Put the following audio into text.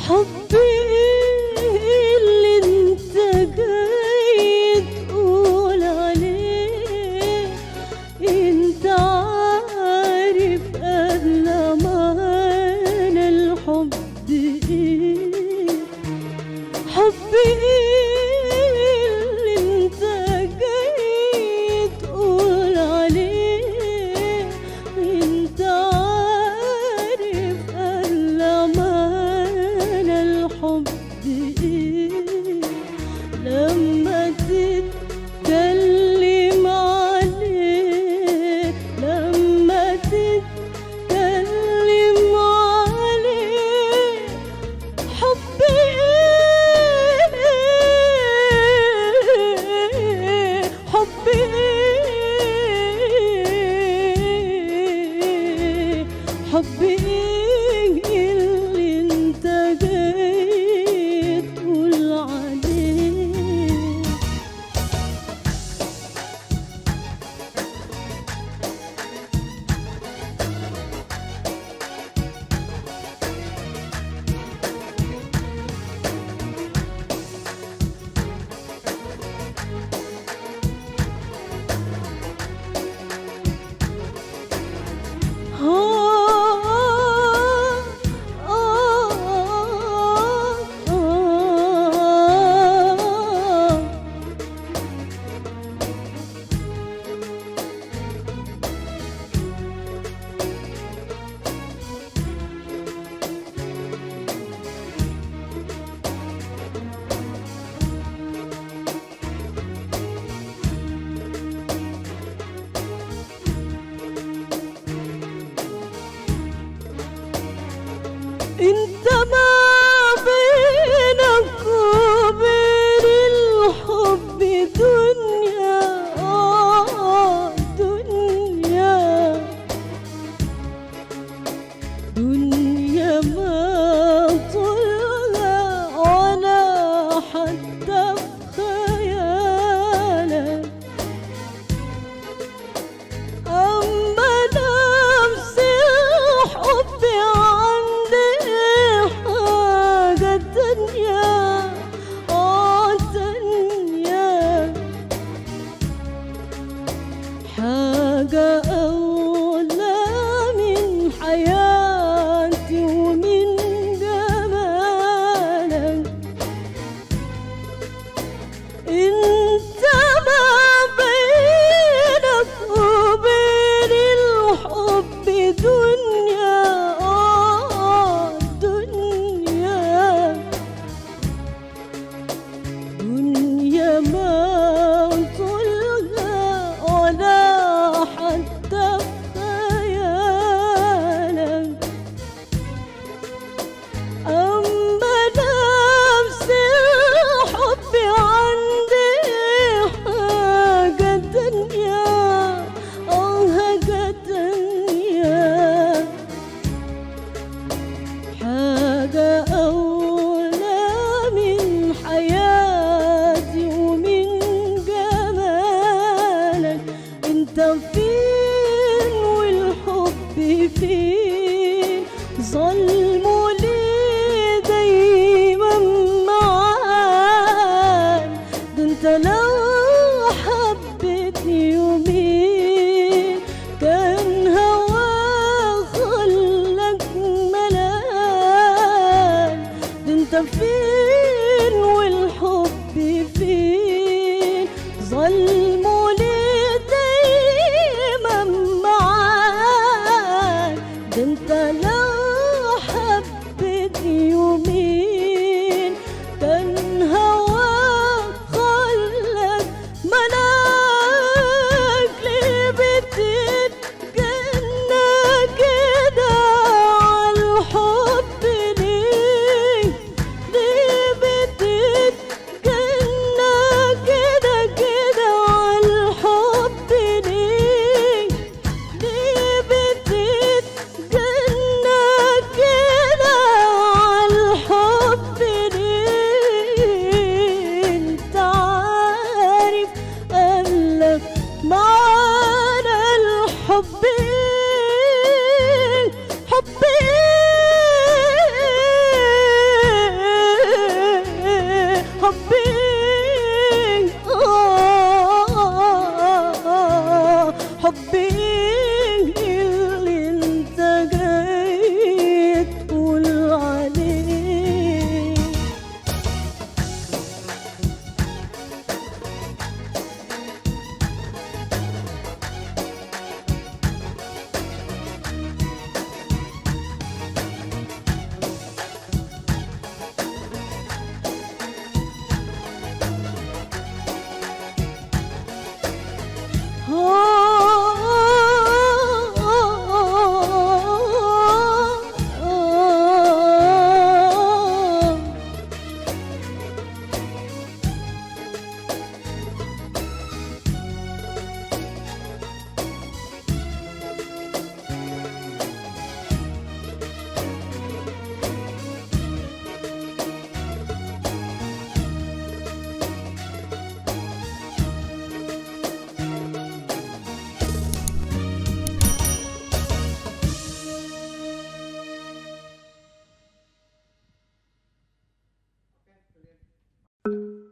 حبي اللي انت جاي تقول عليه، انت عارف قبل ما انا الحب ايه. حبي اللي انت جاي تقول عليه، انت عارف قبل ما انا الحب ايه. لما تتكلم عليه، لما تتكلم عليه، حبي ايه، حبي ايه، حبي ايه اللي انت جاي تقول عليه. انت ما بينك وبين الحب دنيا، دنيا، دنيا ما طولها ولا حتى في خيالك. أما نفس الحب عندي حاجة تانية، تانية، حاجة أولى من حياتي ومن جمالك. انت ما بينك وبين الحب دنيا، دنيا، دنيا ما طولها ولا حتى في خيالك. أما نفس الحب عندي حاجة تانية، حاجة تانية، حاجة أولى من حياتي ومن جمالك. انت فين والحب فين؟ ظلمه ليه دايما معاك؟ ده انت لو حبيتني يومين كان هواك خلاك ملال. ده انت فين والحب فين؟ ظلمه ليه دايما معاك؟ ده انت لو حبيتني يومين كان هواك خلاك ده